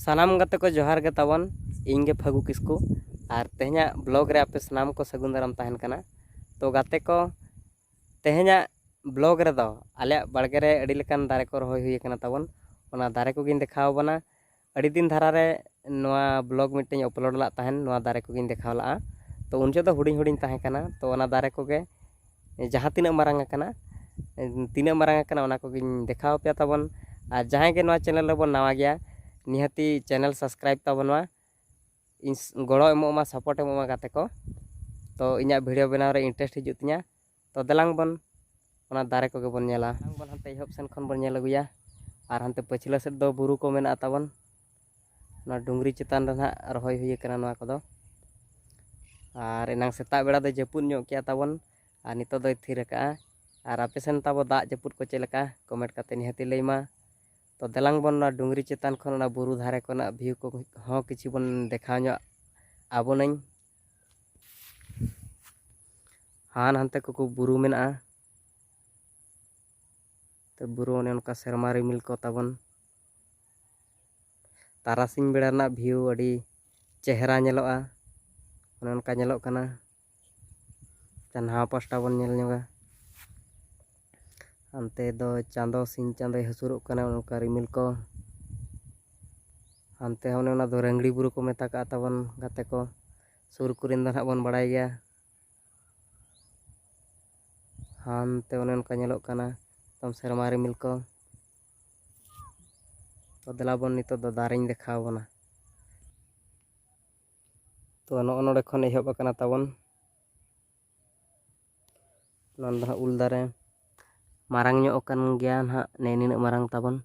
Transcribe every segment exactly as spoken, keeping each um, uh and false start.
ᱥᱟᱱᱟᱢ ᱜᱟᱛᱮ ᱠᱚ ᱡᱚᱦᱟᱨ ᱜᱮ ᱛᱟᱵᱚᱱ᱾ ᱤᱧ ᱜᱮ ᱯᱷᱟᱹᱜᱩ ᱠᱤᱥᱠᱩ᱾ ᱟᱨ ᱛᱮᱦᱮᱧᱟᱜ ᱵᱞᱚᱜ ᱨᱮ ᱟᱯᱮ ᱥᱟᱱᱟᱢ ᱠᱚ ᱥᱟᱹᱜᱩᱱ ᱫᱟᱨᱟᱢ ᱛᱟᱦᱮᱱ ᱠᱟᱱᱟ᱾ ᱛᱚ ᱜᱟᱛᱮ ᱠᱚ, ᱛᱮᱦᱮᱧᱟᱜ ᱵᱞᱚᱜ ᱨᱮᱫᱚ ᱟᱞᱮᱭᱟᱜ ᱵᱟᱲᱜᱮ ᱨᱮ ᱟᱹᱰᱤ ᱞᱮᱠᱟᱱ ᱫᱟᱨᱮ ᱠᱚ ᱨᱚᱦᱚᱭ ᱦᱩᱭ ᱟᱠᱟᱱᱟ ᱛᱟᱵᱚᱱ᱾ ᱚᱱᱟ ᱫᱟᱨᱮ ᱠᱚᱜᱮᱧ ᱫᱮᱠᱷᱟᱣ ᱟᱵᱚᱱᱟ᱾ ᱟᱹᱰᱤ ᱫᱤᱱ ᱫᱷᱟᱨᱟ ᱨᱮ ᱱᱚᱣᱟ ᱵᱞᱚᱜ ᱢᱤᱫᱴᱮᱱ ᱟᱯᱞᱳᱰ ᱞᱟᱜ ᱛᱟᱦᱮᱱ, ᱱᱚᱣᱟ ᱫᱟᱨᱮ ᱠᱚᱜᱮᱧ ᱫᱮᱠᱷᱟᱣ ᱞᱟᱜᱼᱟ᱾ ᱛᱚ ᱩᱱ ᱡᱚᱦᱚᱜ ᱫᱚ ᱦᱩᱰᱤᱧ ᱦᱩᱰᱤᱧ ᱛᱟᱦᱮᱸ ᱠᱟᱱᱟ᱾ ᱛᱚ ᱚᱱᱟ ᱫᱟᱨᱮ ᱠᱚᱜᱮ ᱡᱟᱦᱟᱸ ᱛᱤᱱᱟᱹᱜ ᱢᱟᱨᱟᱝ ᱟᱠᱟᱱᱟ, ᱛᱤᱱᱟᱹᱜ ᱢᱟᱨᱟᱝ ᱟᱠᱟᱱᱟ, ᱚᱱᱟ ᱠᱚᱜᱮᱧ ᱫᱮᱠᱷᱟᱣ ᱟᱯᱮᱭᱟ ᱛᱟᱵᱚᱱ᱾ ᱟᱨ ᱡᱟᱦᱟᱸᱭ ᱜᱮ ᱱᱚᱣᱟ ᱪᱮᱱᱮᱞ ᱨᱮᱵᱚᱱ ᱱᱟᱣᱟ ᱜᱮᱭᱟ, ᱱᱤᱦᱟᱹᱛᱤ ᱪᱮᱱᱮᱞ ᱥᱟᱵᱥᱠᱨᱟᱭᱤᱵᱽ ᱛᱟᱵᱚᱱ ᱢᱟ᱾ ᱤᱧ ᱜᱚᱲᱚ ᱮᱢᱚᱜ ᱢᱟ, ᱥᱟᱯᱳᱨᱴ ᱮᱢᱚᱜ ᱢᱟ ᱜᱟᱛᱮ ᱠᱚ᱾ ᱛᱚ ᱤᱧᱟᱹᱜ ᱵᱷᱤᱰᱤᱭᱳ ᱵᱮᱱᱟᱣ ᱨᱮ ᱤᱱᱴᱟᱨᱮᱥᱴ ᱦᱤᱡᱩᱜ ᱛᱤᱧᱟᱹ᱾ ᱛᱚ ᱫᱮᱞᱟᱝ ᱵᱚᱱ ᱚᱱᱟ ᱫᱟᱨᱮ ᱠᱚᱜᱮ ᱵᱚᱱ ᱧᱮᱞᱟ᱾ ᱫᱮᱞᱟᱝ ᱵᱚᱱ ᱦᱟᱱᱛᱮ ᱮᱦᱚᱵ ᱥᱮᱱ ᱠᱷᱚᱱ ᱵᱚᱱ ᱧᱮᱞ ᱟᱹᱜᱩᱭᱟ᱾ ᱟᱨ ᱦᱟᱱᱛᱮ ᱯᱟᱹᱪᱷᱞᱟᱹ ᱥᱮᱫ ᱫᱚ ᱵᱩᱨᱩ ᱠᱚ ᱢᱮᱱᱟᱜᱼᱟ ᱛᱟᱵᱚᱱ᱾ ᱚᱱᱟ ᱰᱩᱝᱨᱤ ᱪᱮᱛᱟᱱ ᱨᱮ ᱱᱟᱦᱟᱜ ᱨᱚᱦᱚᱭ ᱦᱩᱭ ᱟᱠᱟᱱᱟ ᱱᱚᱣᱟ ᱠᱚᱫᱚ᱾ ᱟᱨ ᱮᱱᱟᱝ ᱥᱮᱛᱟᱜ ᱵᱮᱲᱟ ᱫᱚ ᱡᱟᱹᱯᱩᱫ ᱧᱚᱜ ᱠᱮᱜᱼᱟ ᱛᱟᱵᱚᱱ, ᱟᱨ ᱱᱤᱛᱚᱜ ᱫᱚᱭ ᱛᱷᱤᱨ ᱟᱠᱟᱜᱼᱟ᱾ ᱟᱨ ᱟᱯᱮ ᱥᱮᱱ ᱛᱟᱵᱚ ᱫᱟᱜ ᱡᱟᱹᱯᱩᱫ ᱠᱚ ᱪᱮᱫ ᱞᱮᱠᱟ, ᱠᱚᱢᱮᱱᱴ ᱠᱟᱛᱮ ᱱᱤᱦᱟᱹᱛᱤ ᱞᱟᱹᱭ ᱢᱟ᱾ ᱛᱚ ᱫᱮᱞᱟᱝ ᱵᱚᱱ ᱚᱱᱟ ᱰᱩᱝᱨᱤ ᱪᱮᱛᱟᱱ ᱠᱷᱚᱱ ᱚᱱᱟ ᱵᱩᱨᱩ ᱫᱷᱟᱨᱮ ᱠᱚᱨᱮᱱᱟᱜ ᱵᱷᱤᱭᱩ ᱠᱚ ᱦᱚᱸ ᱠᱤᱪᱷᱩ ᱵᱚᱱ ᱫᱮᱠᱷᱟᱣ ᱧᱚᱜ ᱟᱵᱚᱱᱟᱹᱧ᱾ ᱦᱟᱱ ᱦᱟᱱᱛᱮ ᱠᱚᱠᱚ ᱵᱩᱨᱩ ᱢᱮᱱᱟᱜᱼᱟ᱾ ᱛᱚ ᱵᱩᱨᱩ ᱚᱱᱮ ᱚᱱᱠᱟ ᱥᱮᱨᱢᱟ ᱨᱤᱢᱤᱞ ᱠᱚ ᱛᱟᱵᱚᱱ᱾ ᱛᱟᱨᱟᱥᱤᱧ ᱵᱮᱲᱟ ᱨᱮᱱᱟᱜ ᱵᱷᱤᱭᱩ ᱟᱹᱰᱤ ᱪᱮᱦᱨᱟ ᱧᱮᱞᱚᱜᱼᱟ᱾ ᱚᱱᱮ ᱚᱱᱠᱟ ᱧᱮᱞᱚᱜ ᱠᱟᱱᱟ᱾ ᱱᱟᱣᱟ ᱯᱟᱥᱴᱟ ᱵᱚᱱ ᱧᱮᱞ ᱧᱚᱜᱟ᱾ ᱦᱟᱱᱛᱮ ᱫᱚ ᱪᱟᱸᱫᱚ, ᱥᱤᱧ ᱪᱟᱸᱫᱚᱭ ᱦᱟᱹᱥᱩᱨᱚᱜ ᱠᱟᱱᱟ, ᱚᱱᱠᱟ ᱨᱤᱢᱤᱞ ᱠᱚ᱾ ᱦᱟᱱᱛᱮ ᱚᱱᱮ ᱚᱱᱟ ᱫᱚ ᱨᱟᱹᱝᱲᱤ ᱵᱩᱨᱩ ᱠᱚ ᱢᱮᱛᱟ ᱠᱟᱜᱼᱟ ᱛᱟᱵᱚᱱ ᱜᱟᱛᱮ ᱠᱚ᱾ ᱥᱩᱨ ᱠᱚᱨᱮᱱ ᱫᱚ ᱱᱟᱦᱟᱜ ᱵᱚᱱ ᱵᱟᱲᱟᱭ ᱜᱮᱭᱟ᱾ ᱦᱟᱱᱛᱮ ᱚᱱᱮ ᱚᱱᱠᱟ ᱧᱮᱞᱚᱜ ᱠᱟᱱᱟ ᱮᱠᱫᱚᱢ ᱥᱮᱨᱢᱟ ᱨᱤᱢᱤᱞ ᱠᱚ᱾ ᱛᱚ ᱫᱮᱞᱟ ᱵᱚᱱ ᱱᱤᱛᱚᱜ ᱫᱚ ᱫᱟᱨᱮᱧ ᱫᱮᱠᱷᱟᱣ ᱟᱵᱚᱱᱟ᱾ ᱛᱚ ᱱᱚᱜᱼᱚ ᱱᱚᱰᱮ ᱠᱷᱚᱱ ᱮᱦᱚᱵ ᱟᱠᱟᱱᱟ ᱛᱟᱵᱚᱱ᱾ ᱱᱚᱣᱟ ᱫᱚ ᱦᱟᱸᱜ ᱩᱞ ᱫᱟᱨᱮ ᱢᱟᱨᱟᱝ ᱧᱚᱜ ᱟᱠᱟᱱ ᱜᱮᱭᱟ ᱱᱟᱦᱟᱜ, ᱱᱮ ᱱᱤᱱᱟᱹᱜ ᱢᱟᱨᱟᱝ ᱛᱟᱵᱚᱱ᱾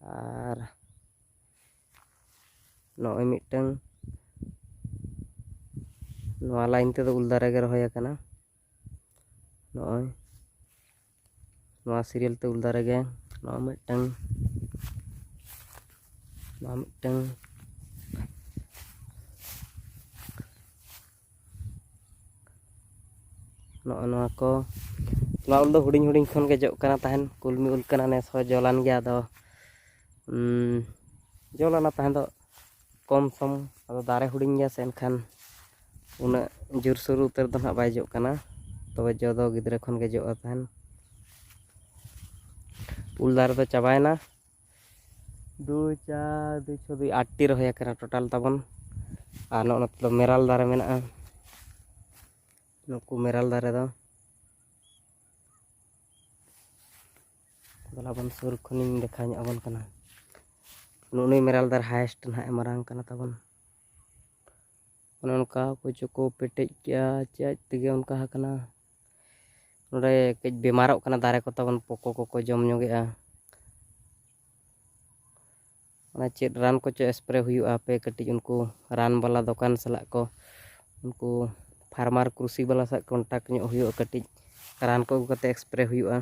ᱟᱨ ᱱᱚᱜᱼᱚᱭ ᱢᱤᱫᱴᱟᱝ ᱱᱚᱣᱟ ᱞᱟᱭᱤᱱ ᱛᱮᱫᱚ ᱩᱞ ᱫᱟᱨᱮ ᱜᱮ ᱨᱚᱦᱚᱭ ᱟᱠᱟᱱᱟ᱾ ᱱᱚᱜᱼᱚᱭ ᱱᱚᱣᱟ ᱥᱤᱨᱤᱭᱟᱞ ᱛᱮ ᱩᱞ ᱫᱟᱨᱮ ᱜᱮ, ᱱᱚᱣᱟ ᱢᱤᱫᱴᱟᱝ, ᱱᱚᱣᱟ ᱢᱤᱫᱴᱟᱝ, ᱱᱚᱜᱼᱚ ᱱᱚᱣᱟ ᱠᱚ᱾ ᱱᱚᱣᱟ ᱩᱞ ᱫᱚ ᱦᱩᱰᱤᱧ ᱦᱩᱰᱤᱧ ᱠᱷᱚᱱ ᱜᱮ ᱡᱚᱜ ᱠᱟᱱᱟ ᱛᱟᱦᱮᱱ, ᱠᱩᱞᱢᱤ ᱩᱞ ᱠᱟᱱᱟ, ᱱᱮᱥ ᱦᱚᱸ ᱡᱚ ᱞᱮᱱ ᱜᱮᱭᱟ᱾ ᱟᱫᱚ ᱩᱸ, ᱡᱚ ᱞᱮᱱᱟ ᱛᱟᱦᱮᱸ ᱫᱚ ᱠᱚᱢ ᱥᱚᱢ, ᱟᱫᱚ ᱫᱟᱨᱮ ᱦᱩᱰᱤᱧ ᱜᱮᱭᱟ ᱥᱮ, ᱮᱱᱠᱷᱟᱱ ᱩᱱᱟᱹᱜ ᱡᱳᱨᱥᱳᱨ ᱩᱛᱟᱹᱨ ᱫᱚ ᱱᱟᱦᱟᱜ ᱵᱟᱭ ᱡᱚᱜ ᱠᱟᱱᱟ᱾ ᱛᱚᱵᱮ ᱡᱚ ᱫᱚ ᱜᱤᱫᱽᱨᱟᱹ ᱠᱷᱚᱱ ᱜᱮ ᱡᱚᱜᱼᱟ ᱛᱟᱦᱮᱱ᱾ ᱩᱞ ᱫᱟᱨᱮ ᱫᱚ ᱪᱟᱵᱟᱭᱮᱱᱟ᱾ ᱫᱩᱭ, ᱪᱟᱨ, ᱫᱩᱭ, ᱪᱷᱚ, ᱫᱩᱭ, ᱟᱴ ᱴᱤ ᱨᱚᱦᱚᱭ ᱟᱠᱟᱱᱟ ᱴᱳᱴᱟᱞ ᱛᱟᱵᱚᱱ᱾ ᱟᱨ ᱱᱚᱜᱼᱚ ᱱᱚᱛᱮ ᱫᱚ ᱢᱮᱨᱟᱞ ᱫᱟᱨᱮ ᱢᱮᱱᱟᱜᱼᱟ᱾ ᱱᱩᱠᱩ ᱢᱮᱨᱟᱞ ᱫᱟᱨᱮ ᱫᱚ ᱫᱮᱞᱟ ᱵᱚᱱ ᱥᱩᱨ ᱠᱷᱚᱱᱤᱧ ᱫᱮᱠᱷᱟᱣ ᱧᱚᱜ ᱟᱵᱚᱱ ᱠᱟᱱᱟ᱾ ᱱᱩᱜᱼᱩ ᱱᱩᱭ ᱢᱮᱨᱟᱞ ᱫᱟᱨᱮ highest ᱱᱟᱦᱟᱜ ᱮ ᱢᱟᱨᱟᱝ ᱠᱟᱱᱟ ᱛᱟᱵᱚᱱ᱾ ᱚᱱᱮ ᱚᱱᱠᱟ ᱚᱠᱚᱭ ᱪᱚᱠᱚ ᱯᱮᱴᱮᱡ ᱠᱮᱜᱼᱟ, ᱪᱮᱫ ᱛᱮᱜᱮ ᱚᱱᱠᱟ ᱟᱠᱟᱱᱟ᱾ ᱱᱚᱰᱮ ᱠᱟᱹᱡ ᱵᱮᱢᱟᱨᱚᱜ ᱠᱟᱱᱟ ᱫᱟᱨᱮ ᱠᱚ ᱛᱟᱵᱚᱱ, ᱯᱚᱠᱚ ᱠᱚᱠᱚ ᱡᱚᱢ ᱧᱚᱜᱮᱜᱼᱟ᱾ ᱚᱱᱟ ᱪᱮᱫ ᱨᱟᱱ ᱠᱚᱪᱚ spray ᱦᱩᱭᱩᱜᱼᱟ, ᱦᱟᱯᱮ ᱠᱟᱹᱴᱤᱡ ᱩᱱᱠᱩ ᱨᱟᱱ ᱵᱟᱞᱟ ᱫᱚᱠᱟᱱ ᱥᱟᱞᱟᱜ ᱠᱚ, ᱩᱱᱠᱩ farmer ᱠᱨᱩᱥᱤ ᱵᱟᱞᱟ ᱥᱟᱞᱟᱜ contact ᱧᱚᱜ ᱦᱩᱭᱩᱜᱼᱟ, ᱠᱟᱹᱴᱤᱡ ᱨᱟᱱ ᱠᱚ ᱟᱹᱜᱩ ᱠᱟᱛᱮ spray ᱦᱩᱭᱩᱜᱼᱟ᱾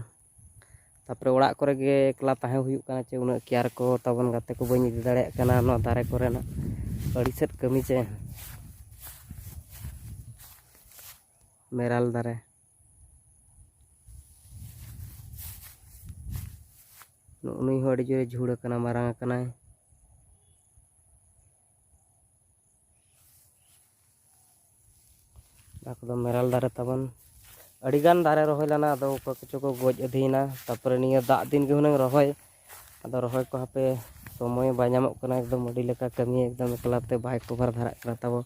ᱛᱟᱯᱚᱨᱮ ᱚᱲᱟᱜ ᱠᱚᱨᱮ ᱜᱮ ᱮᱠᱞᱟ ᱛᱟᱦᱮᱸ ᱦᱩᱭᱩᱜ ᱠᱟᱱᱟ, ᱪᱮ ᱩᱱᱟᱹᱜ care ᱠᱚ ᱛᱟᱵᱚᱱ ᱜᱟᱛᱮ ᱠᱚ ᱵᱟᱹᱧ ᱤᱫᱤ ᱫᱟᱲᱮᱭᱟᱜ ᱠᱟᱱᱟ ᱱᱚᱣᱟ ᱫᱟᱨᱮ ᱠᱚᱨᱮᱱᱟᱜ ᱟᱹᱰᱤ ᱥᱮᱫ ᱠᱟᱹᱢᱤ, ᱪᱮ ᱢᱮᱨᱟᱞ ᱫᱟᱨᱮ᱾ ᱱᱩᱜᱼᱩ ᱱᱩᱭ ᱦᱚᱸ ᱟᱹᱰᱤ ᱡᱳᱨᱮ ᱡᱷᱩᱲ ᱟᱠᱟᱱᱟ, ᱢᱟᱨᱟᱝ ᱟᱠᱟᱱᱟᱭ᱾ ᱚᱱᱟ ᱠᱚᱫᱚ ᱢᱮᱨᱟᱞ ᱫᱟᱨᱮ ᱛᱟᱵᱚᱱ᱾ ᱟᱹᱰᱤᱜᱟᱱ ᱫᱟᱨᱮ ᱨᱚᱦᱚᱭ ᱞᱮᱱᱟ, ᱟᱫᱚ ᱚᱠᱚᱭ ᱠᱚᱪᱚ ᱠᱚ ᱜᱚᱡ ᱟᱹᱫᱷᱤᱭᱮᱱᱟ᱾ ᱛᱟᱨᱯᱚᱨᱮ ᱱᱤᱭᱟᱹ ᱫᱟᱜ ᱫᱤᱱ ᱜᱮ ᱦᱩᱱᱟᱹᱝ ᱨᱚᱦᱚᱭ, ᱟᱫᱚ ᱨᱚᱦᱚᱭ ᱠᱚ ᱦᱟᱯᱮ ᱥᱚᱢᱚᱭ ᱵᱟᱭ ᱧᱟᱢᱚᱜ ᱠᱟᱱᱟ, ᱮᱠᱫᱚᱢ ᱟᱹᱰᱤ ᱞᱮᱠᱟ ᱠᱟᱹᱢᱤ, ᱮᱠᱫᱚᱢ ᱮᱠᱞᱟ ᱛᱮ ᱵᱟᱭ cover ᱫᱷᱟᱨᱟᱜ ᱠᱟᱱᱟ ᱛᱟᱵᱚ᱾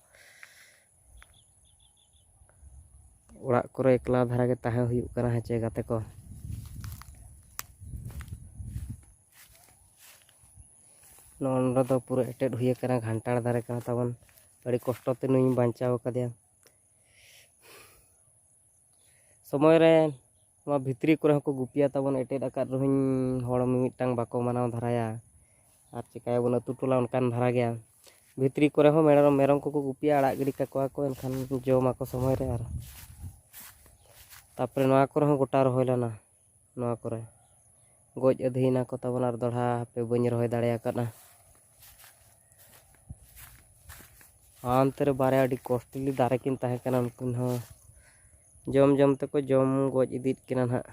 ᱚᱲᱟᱜ ᱠᱚᱨᱮ ᱮᱠᱞᱟ ᱫᱷᱟᱨᱟ ᱜᱮ ᱛᱟᱦᱮᱸ ᱦᱩᱭᱩᱜ ᱠᱟᱱᱟ, ᱦᱮᱸ ᱪᱮ ᱜᱟᱛᱮ ᱠᱚ? ᱱᱚᱜᱼᱚ ᱱᱚᱰᱮ ᱫᱚ ᱯᱩᱨᱟᱹ ᱮᱴᱮᱫ ᱦᱩᱭ ᱟᱠᱟᱱᱟ, ᱜᱷᱟᱱᱴᱟᱲ ᱫᱟᱨᱮ ᱠᱟᱱᱟ ᱛᱟᱵᱚᱱ᱾ ᱟᱹᱰᱤ ᱠᱚᱥᱴᱚ ᱛᱮ ᱱᱩᱭᱤᱧ ᱵᱟᱧᱪᱟᱣ ᱟᱠᱟᱫᱮᱭᱟ᱾ ᱥᱚᱢᱚᱭ ᱨᱮ ᱱᱚᱣᱟ ᱵᱷᱤᱛᱨᱤ ᱠᱚᱨᱮ ᱦᱚᱸᱠᱚ ᱜᱩᱯᱤᱭᱟ ᱛᱟᱵᱚᱱ, ᱮᱴᱮᱫ ᱟᱠᱟᱫ ᱨᱮᱦᱚᱸᱧ ᱦᱚᱲ ᱢᱤᱢᱤᱫᱴᱟᱝ ᱵᱟᱠᱚ ᱢᱟᱱᱟᱣ ᱫᱷᱟᱨᱟᱭᱟ᱾ ᱟᱨ ᱪᱤᱠᱟᱹᱭᱟᱵᱚᱱ, ᱟᱹᱛᱩ ᱴᱚᱞᱟ ᱚᱱᱠᱟᱱ ᱫᱷᱟᱨᱟ ᱜᱮᱭᱟ᱾ ᱵᱷᱤᱛᱨᱤ ᱠᱚᱨᱮ ᱦᱚᱸ ᱢᱮᱨᱚᱢ, ᱢᱮᱨᱚᱢ ᱠᱚᱠᱚ ᱜᱩᱯᱤᱭᱟ, ᱟᱲᱟᱜ ᱜᱤᱰᱤ ᱠᱟᱠᱚᱣᱟ ᱠᱚ, ᱮᱱᱠᱷᱟᱱ ᱡᱚᱢᱟᱠᱚ ᱥᱚᱢᱚᱭ ᱨᱮ᱾ ᱟᱨ ᱛᱟᱨᱯᱚᱨᱮ ᱱᱚᱣᱟ ᱠᱚᱨᱮ ᱦᱚᱸ ᱜᱚᱴᱟ ᱨᱚᱦᱚᱭ ᱞᱮᱱᱟ, ᱱᱚᱣᱟ ᱠᱚᱨᱮ ᱜᱚᱡ ᱟᱹᱫᱷᱤᱭᱮᱱᱟ ᱠᱚ ᱛᱟᱵᱚᱱ, ᱟᱨ ᱫᱚᱦᱲᱟ ᱦᱟᱯᱮ ᱵᱟᱹᱧ ᱨᱚᱦᱚᱭ ᱫᱟᱲᱮ ᱟᱠᱟᱫᱼᱟ᱾ ᱦᱟᱱᱛᱮ ᱨᱮ ᱵᱟᱨᱭᱟ ᱟᱹᱰᱤ costly ᱫᱟᱨᱮ ᱠᱤᱱ ᱛᱟᱦᱮᱸ ᱠᱟᱱᱟ, ᱩᱱᱠᱤᱱ ᱦᱚᱸ ᱡᱚᱢ ᱡᱚᱢ ᱛᱮᱠᱚ ᱡᱚᱢ ᱜᱚᱡ ᱤᱫᱤᱭᱮᱫ ᱠᱤᱱᱟ ᱱᱟᱦᱟᱜ᱾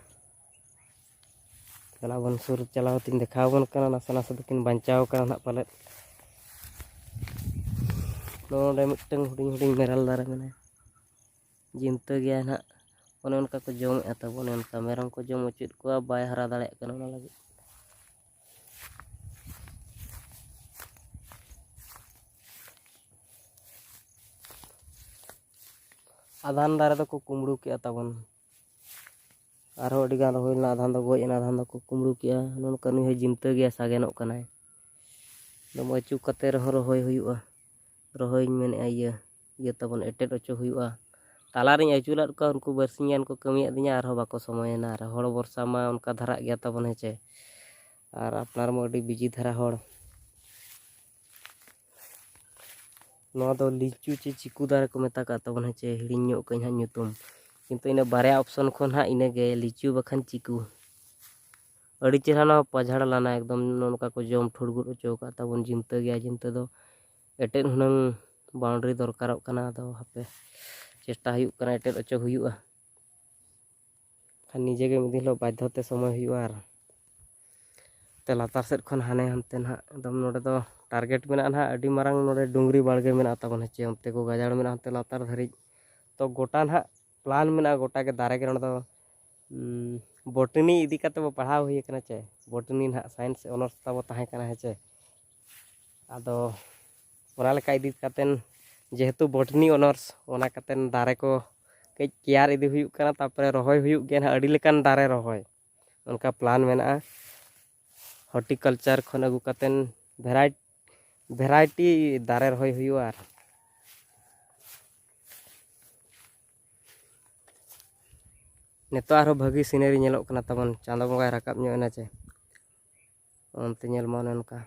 ᱪᱟᱞᱟᱣ ᱵᱚᱱ ᱥᱩᱨ ᱪᱟᱞᱟᱣ ᱠᱟᱛᱮᱧ ᱫᱮᱠᱷᱟᱣ ᱟᱵᱚᱱ ᱠᱟᱱᱟ, ᱱᱟᱥᱮ ᱱᱟᱥᱮ ᱫᱚᱠᱤᱱ ᱵᱟᱧᱪᱟᱣ ᱠᱟᱱᱟ ᱱᱟᱦᱟᱜ ᱯᱟᱞᱮᱫ᱾ ᱱᱚᱰᱮ ᱢᱤᱫᱴᱟᱝ ᱦᱩᱰᱤᱧ ᱦᱩᱰᱤᱧ ᱢᱮᱨᱟᱞ ᱫᱟᱨᱮ ᱢᱮᱱᱟᱭᱟ, ᱡᱤᱱᱛᱟᱹ ᱜᱮᱭᱟᱭ ᱱᱟᱦᱟᱜ᱾ ᱚᱱᱮ ᱚᱱᱠᱟ ᱠᱚ ᱡᱚᱢᱮᱫᱼᱟ ᱛᱟᱵᱚ, ᱚᱱᱮ ᱚᱱᱠᱟ ᱢᱮᱨᱚᱢ ᱠᱚ ᱡᱚᱢ ᱦᱚᱪᱚᱭᱮᱫ ᱠᱚᱣᱟ, ᱵᱟᱭ ᱦᱟᱨᱟ ᱫᱟᱲᱮᱭᱟᱜ ᱠᱟᱱᱟ ᱚᱱᱟ ᱞᱟᱹᱜᱤᱫ᱾ ᱟᱫᱷᱟᱱ ᱫᱟᱨᱮ ᱫᱚᱠᱚ ᱠᱩᱢᱵᱽᱲᱩ ᱠᱮᱜᱼᱟ ᱛᱟᱵᱚᱱ᱾ ᱟᱨᱦᱚᱸ ᱟᱹᱰᱤ ᱜᱟᱱ ᱨᱚᱦᱚᱭ ᱞᱮᱱᱟ, ᱟᱫᱷᱟᱱ ᱫᱚ ᱜᱚᱡ ᱮᱱᱟ, ᱟᱫᱷᱟᱱ ᱫᱚᱠᱚ ᱠᱩᱢᱵᱽᱲᱩ ᱠᱮᱜᱼᱟ᱾ ᱱᱚᱜᱼᱚ ᱱᱚᱝᱠᱟ ᱱᱩᱭ ᱦᱚᱸ ᱡᱤᱱᱛᱟᱹ ᱜᱮᱭᱟ, ᱥᱟᱜᱮᱱᱚᱜ ᱠᱟᱱᱟᱭ᱾ ᱫᱚᱢᱮ ᱟᱹᱪᱩ ᱠᱟᱛᱮ ᱨᱮᱦᱚᱸ ᱨᱚᱦᱚᱭ ᱦᱩᱭᱩᱜᱼᱟ᱾ ᱨᱚᱦᱚᱭᱤᱧ ᱢᱮᱱᱮᱫᱼᱟ, ᱤᱭᱟᱹ, ᱤᱭᱟᱹ ᱛᱟᱵᱚᱱ ᱮᱴᱮᱫ ᱦᱚᱪᱚ ᱦᱩᱭᱩᱜᱼᱟ᱾ ᱛᱟᱞᱟᱨᱤᱧ ᱟᱹᱪᱩ ᱞᱮᱫ ᱠᱚᱣᱟ, ᱩᱱᱠᱩ ᱵᱟᱨᱥᱤᱧ ᱜᱟᱱ ᱠᱚ ᱠᱟᱹᱢᱤᱭᱟᱫ ᱫᱤᱧᱟ, ᱟᱨᱦᱚᱸ ᱵᱟᱠᱚ ᱥᱚᱢᱚᱭᱮᱱᱟ᱾ ᱟᱨ ᱦᱚᱲ ᱵᱷᱚᱨᱥᱟ ᱢᱟ ᱚᱱᱠᱟ ᱫᱷᱟᱨᱟᱜ ᱜᱮᱭᱟ ᱛᱟᱵᱚᱱ, ᱦᱮᱸ ᱪᱮ? ᱟᱨ ᱟᱯᱱᱟᱨ ᱢᱟ ᱟᱹᱰᱤ ᱵᱤᱡᱤ ᱫᱷᱟᱨᱟ ᱦᱚᱲ᱾ ᱱᱚᱣᱟ ᱫᱚ ᱞᱤᱪᱩ ᱪᱮ ᱪᱤᱠᱩ ᱫᱟᱨᱮ ᱠᱚ ᱢᱮᱛᱟ ᱠᱟᱜ ᱛᱟᱵᱚᱱᱟ, ᱪᱮ ᱦᱤᱲᱤᱧ ᱧᱚᱜ ᱠᱟᱜ ᱟᱹᱧ ᱦᱟᱸᱜ ᱧᱩᱛᱩᱢ᱾ ᱠᱤᱱᱛᱩ ᱤᱱᱟᱹ ᱵᱟᱨᱭᱟ option ᱠᱷᱚᱱ ᱦᱟᱸᱜ ᱤᱱᱟᱹᱜᱮ, ᱞᱤᱪᱩ ᱵᱟᱠᱷᱟᱱ ᱪᱤᱠᱩ᱾ ᱟᱹᱰᱤ ᱪᱮᱦᱨᱟ ᱱᱚᱣᱟ ᱯᱟᱡᱷᱟᱲ ᱞᱟᱱᱟ, ᱮᱠᱫᱚᱢ ᱱᱚᱜᱼᱚ ᱱᱚᱝᱠᱟ ᱠᱚ ᱡᱚᱢ ᱴᱷᱩᱲᱜᱩᱫ ᱦᱚᱪᱚ ᱟᱠᱟᱫ ᱛᱟᱵᱚᱱ᱾ ᱡᱤᱱᱛᱟᱹ ᱜᱮᱭᱟ, ᱡᱤᱱᱛᱟᱹ ᱫᱚ ᱮᱴᱮᱫ ᱦᱩᱱᱟᱹᱝ boundary ᱫᱚᱨᱠᱟᱨᱚᱜ ᱠᱟᱱᱟ᱾ ᱟᱫᱚ ᱦᱟᱯᱮ, ᱪᱮᱥᱴᱟ ᱦᱩᱭᱩᱜ ᱠᱟᱱᱟ, ᱮᱴᱮᱫ ᱦᱚᱪᱚ ᱦᱩᱭᱩᱜᱼᱟ᱾ ᱠᱷᱟᱱ ᱱᱤᱡᱮ ᱜᱮ ᱢᱤᱫ ᱫᱤᱱ ᱦᱤᱞᱳᱜ ᱵᱟᱫᱽᱫᱷᱚ ᱛᱮ ᱥᱚᱢᱚᱭ ᱦᱩᱭᱩᱜᱼᱟ᱾ ᱟᱨ ᱛᱮ ᱞᱟᱛᱟᱨ ᱥᱮᱫ ᱠᱷᱚᱱ ᱦᱟᱱᱮ ᱦᱟᱱᱛᱮ ᱱᱟᱦᱟᱜ ᱮᱠᱫᱚᱢ ᱱᱚᱰᱮ ᱫᱚ target ᱢᱮᱱᱟᱜᱼᱟ ᱱᱟᱦᱟᱜ, ᱟᱹᱰᱤ ᱢᱟᱨᱟᱝ ᱱᱚᱰᱮ ᱰᱩᱝᱨᱤ ᱵᱟᱲᱜᱮ ᱢᱮᱱᱟᱜᱼᱟ ᱛᱟᱵᱚᱱ, ᱦᱮᱸ ᱪᱮ? ᱚᱱᱛᱮ ᱠᱚ ᱜᱟᱡᱟᱲ ᱢᱮᱱᱟᱜᱼᱟ, ᱦᱟᱱᱛᱮ ᱞᱟᱛᱟᱨ ᱫᱷᱟᱹᱨᱤᱡ᱾ ᱛᱚ ᱜᱚᱴᱟ ᱱᱟᱦᱟᱜ plan ᱢᱮᱱᱟᱜᱼᱟ, ᱜᱚᱴᱟ ᱜᱮ ᱫᱟᱨᱮ ᱜᱮ᱾ ᱱᱚᱰᱮ ᱫᱚ, ᱩᱸ, botany ᱤᱫᱤ ᱠᱟᱛᱮ ᱵᱚ ᱯᱟᱲᱦᱟᱣ ᱦᱩᱭ ᱠᱟᱱᱟ ᱪᱮ, botany ᱱᱟᱦᱟᱜ science honours ᱛᱟᱵᱚ ᱛᱟᱦᱮᱸ ᱠᱟᱱᱟ, ᱦᱮᱸ ᱪᱮ? ᱟᱫᱚ ᱚᱱᱟ ᱞᱮᱠᱟ ᱤᱫᱤ ᱠᱟᱛᱮᱱ, ᱡᱮᱦᱮᱛᱩ botany honours, ᱚᱱᱟ ᱠᱟᱛᱮᱱ ᱫᱟᱨᱮ ᱠᱚ ᱠᱟᱹᱡ care ᱤᱫᱤ ᱦᱩᱭᱩᱜ ᱠᱟᱱᱟ, ᱛᱟᱨᱯᱚᱨᱮ ᱨᱚᱦᱚᱭ ᱦᱩᱭᱩᱜ ᱜᱮᱭᱟ ᱱᱟᱦᱟᱜ, ᱟᱹᱰᱤ ᱞᱮᱠᱟᱱ ᱫᱟᱨᱮ ᱨᱚᱦᱚᱭ ᱚᱱᱠᱟ plan ᱢᱮᱱᱟᱜᱼᱟ᱾ Horticulture ᱠᱷᱚᱱ ᱟᱹᱜᱩ ᱠᱟᱛᱮᱱ ᱵᱷᱮᱨᱟᱭ-, variety ᱫᱟᱨᱮ ᱨᱚᱦᱚᱭ ᱦᱩᱭᱩᱜᱼᱟ᱾ ᱟᱨ ᱱᱤᱛᱚᱜ ᱟᱨᱦᱚᱸ ᱵᱷᱟᱹᱜᱤ scenery ᱧᱮᱞᱚᱜ ᱠᱟᱱᱟ ᱛᱟᱵᱚᱱ, ᱪᱟᱸᱫᱚ ᱵᱚᱸᱜᱟᱭ ᱨᱟᱠᱟᱵ ᱧᱚᱜ ᱮᱱᱟ ᱪᱮ, ᱚᱱᱛᱮ ᱧᱮᱞ ᱢᱟ ᱚᱱᱮ ᱚᱱᱠᱟ᱾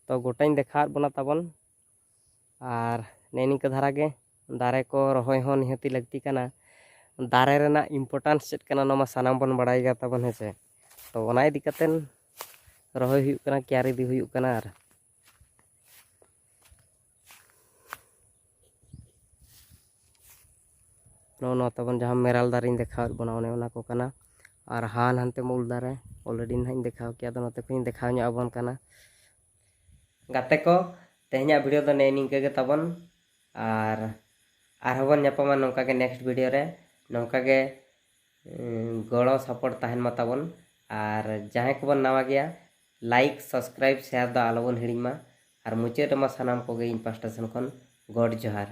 ᱛᱚ ᱜᱚᱴᱟᱧ ᱫᱮᱠᱷᱟᱣᱟᱫ ᱵᱚᱱᱟ ᱛᱟᱵᱚᱱ᱾ ᱟᱨ ᱱᱮᱜᱼᱮ ᱱᱤᱝᱠᱟᱹ ᱫᱷᱟᱨᱟ ᱜᱮ ᱫᱟᱨᱮ ᱠᱚ ᱨᱚᱦᱚᱭ ᱦᱚᱸ ᱱᱤᱦᱟᱹᱛᱤ ᱞᱟᱹᱠᱛᱤ ᱠᱟᱱᱟ᱾ ᱫᱟᱨᱮ ᱨᱮᱱᱟᱜ importance ᱪᱮᱫ ᱠᱟᱱᱟ, ᱱᱚᱣᱟ ᱢᱟ ᱥᱟᱱᱟᱢ ᱵᱚᱱ ᱵᱟᱲᱟᱭ ᱜᱮᱭᱟ ᱛᱟᱵᱚᱱ, ᱦᱮᱸ ᱥᱮ? ᱛᱚ ᱚᱱᱟ ᱤᱫᱤ ᱠᱟᱛᱮᱱ ᱨᱚᱦᱚᱭ ᱦᱩᱭᱩᱜ ᱠᱟᱱᱟ, care ᱤᱫᱤ ᱦᱩᱭᱩᱜ ᱠᱟᱱᱟ᱾ ᱟᱨ ᱱᱚᱜᱼᱚ ᱱᱚᱣᱟ ᱛᱟᱵᱚᱱ ᱡᱟᱦᱟᱸ ᱢᱮᱨᱟᱞ ᱫᱟᱨᱮᱧ ᱫᱮᱠᱷᱟᱣᱮᱫ ᱵᱚᱱᱟ, ᱚᱱᱮ ᱚᱱᱟ ᱠᱚ ᱠᱟᱱᱟ᱾ ᱟᱨ ᱦᱟᱱ ᱦᱟᱱᱛᱮ ᱢᱟ ᱩᱞ ᱫᱟᱨᱮ, already ᱱᱟᱦᱟᱜ ᱤᱧ ᱫᱮᱠᱷᱟᱣ ᱠᱮᱜᱼᱟ, ᱟᱫᱚ ᱱᱚᱛᱮ ᱠᱷᱚᱱᱤᱧ ᱫᱮᱠᱷᱟᱣ ᱧᱚᱜ ᱟᱵᱚᱱ ᱠᱟᱱᱟ᱾ ᱜᱟᱛᱮ ᱠᱚ, ᱛᱮᱦᱮᱧᱟᱜ video ᱫᱚ ᱱᱮᱜᱼᱮ ᱱᱤᱝᱠᱟᱹ ᱜᱮ ᱛᱟᱵᱚᱱ, ᱟᱨ ᱟᱨᱦᱚᱸ ᱵᱚᱱ ᱧᱟᱯᱟᱢᱟ ᱱᱚᱝᱠᱟ ᱜᱮ next video ᱨᱮ᱾ ᱱᱚᱝᱠᱟ ᱜᱮ, ᱩᱸ, ᱜᱚᱲᱚ support ᱛᱟᱦᱮᱱ ᱢᱟ ᱛᱟᱵᱚᱱ, ᱟᱨ ᱡᱟᱦᱟᱸᱭ ᱠᱚᱵᱚᱱ ᱱᱟᱣᱟ ᱜᱮᱭᱟ, like, subscribe, share ᱫᱚ ᱟᱞᱚᱵᱚᱱ ᱦᱤᱲᱤᱧ ᱢᱟ᱾ ᱟᱨ ᱢᱩᱪᱟᱹᱫ ᱨᱮᱢᱟ ᱥᱟᱱᱟᱢ ᱠᱚᱜᱮ ᱤᱧ ᱯᱟᱥᱴᱟ ᱥᱮᱱ ᱠᱷᱚᱱ ᱜᱚᱰ ᱡᱚᱦᱟᱨ᱾